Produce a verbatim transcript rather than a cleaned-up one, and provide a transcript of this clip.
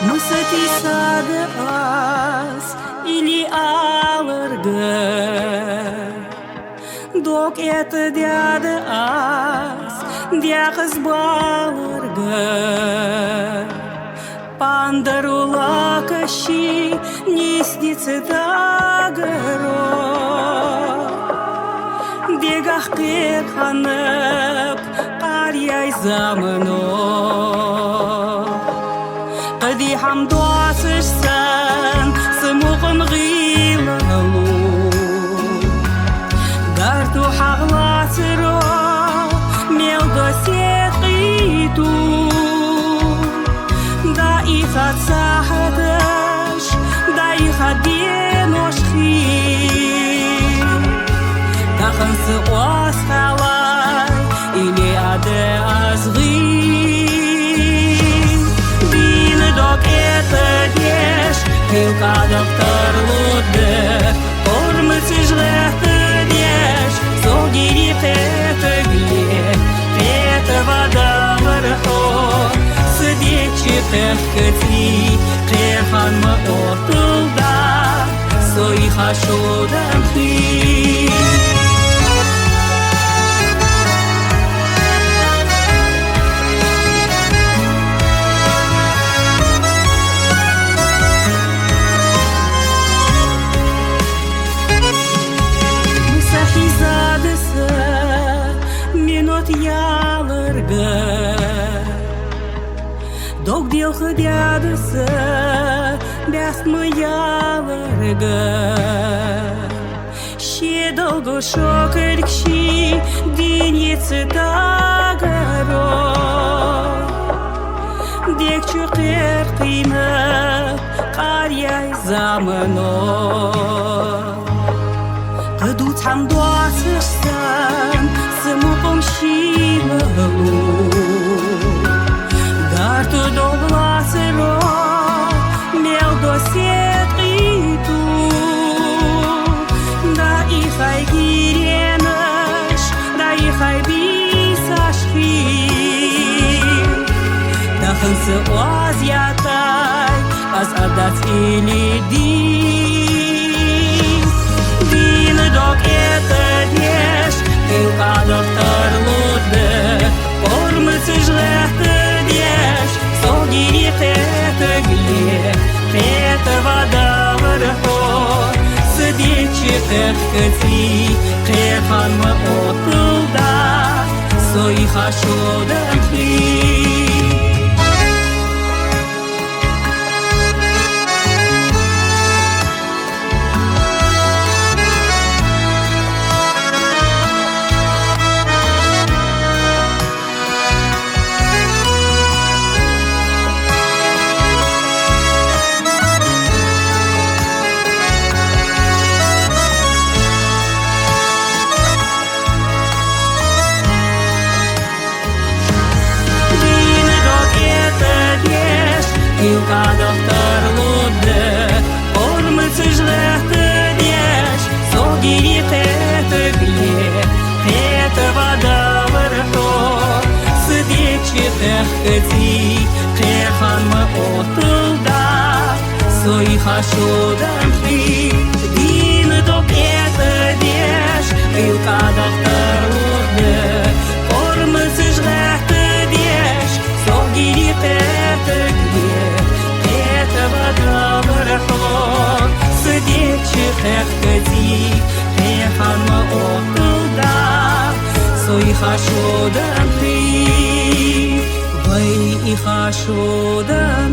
Масса тийсад аз или аларга, дог эттад аз декъаза баларга. Пандар лакхе нийсдиц дагаро, дегах кхера хиннаб къараяьй замано. Кхы ди хӀама доацаш санна са мукъам гӀийла лу. Гарта хьагӀ лацаро мел доссет къийто. ДӀаихад сахьаташ, дӀаихад денош хи. Тахан са оаз хьалай, или а да аз гӀий. Дийна дог эттадеш, хьил къадах тарлудда, кормаца жлехтадеш, со дийри кхетагле, кхетавадалар хьо, са дечи кхехкаци, кхехан ма отталда, сой хьа шодан хи. Масса хьийзад са минот яларга, дог делхадаьд са баьст ма яларга. Ше долга шо кулг ший дийна йиц дагаро, дег чу кхеркхийнаб къараяьй замано. Кхы дувца хӀама доацаш санна са мукъам шийла лу. Гарта дог лацаро мел доссет къийто. ДӀаихай гӀийренаш, дӀаихай бийсаш хи. Тахан са оаз яттай, аз а дац или дий. Дийна дог эттадеш, хьил къадах тарлудда, кормаца жлехтадеш, со дийри кхетагле, кхетавадалар хьо, са дечи кхехкаци, кхехан ма отталда, сой хьа шодан хи. Дийна дог эттадеш, хьил къадах тарлудда, кормаца жлехтадеш, со дийри кхетагле, кхетавадалар хьо, са дечи кхехкаци, кхехан ма отталда, сой хьа шодан хи. Дийна дог эттадеш, хьил къадах тарлудда, кормаца жлехтадеш, со дийри кхетагле, кхетавадалар хьо, са дечи кхехкаци, кхехан ма отталда, сой хьа шодан хи. Вай, хьа шодан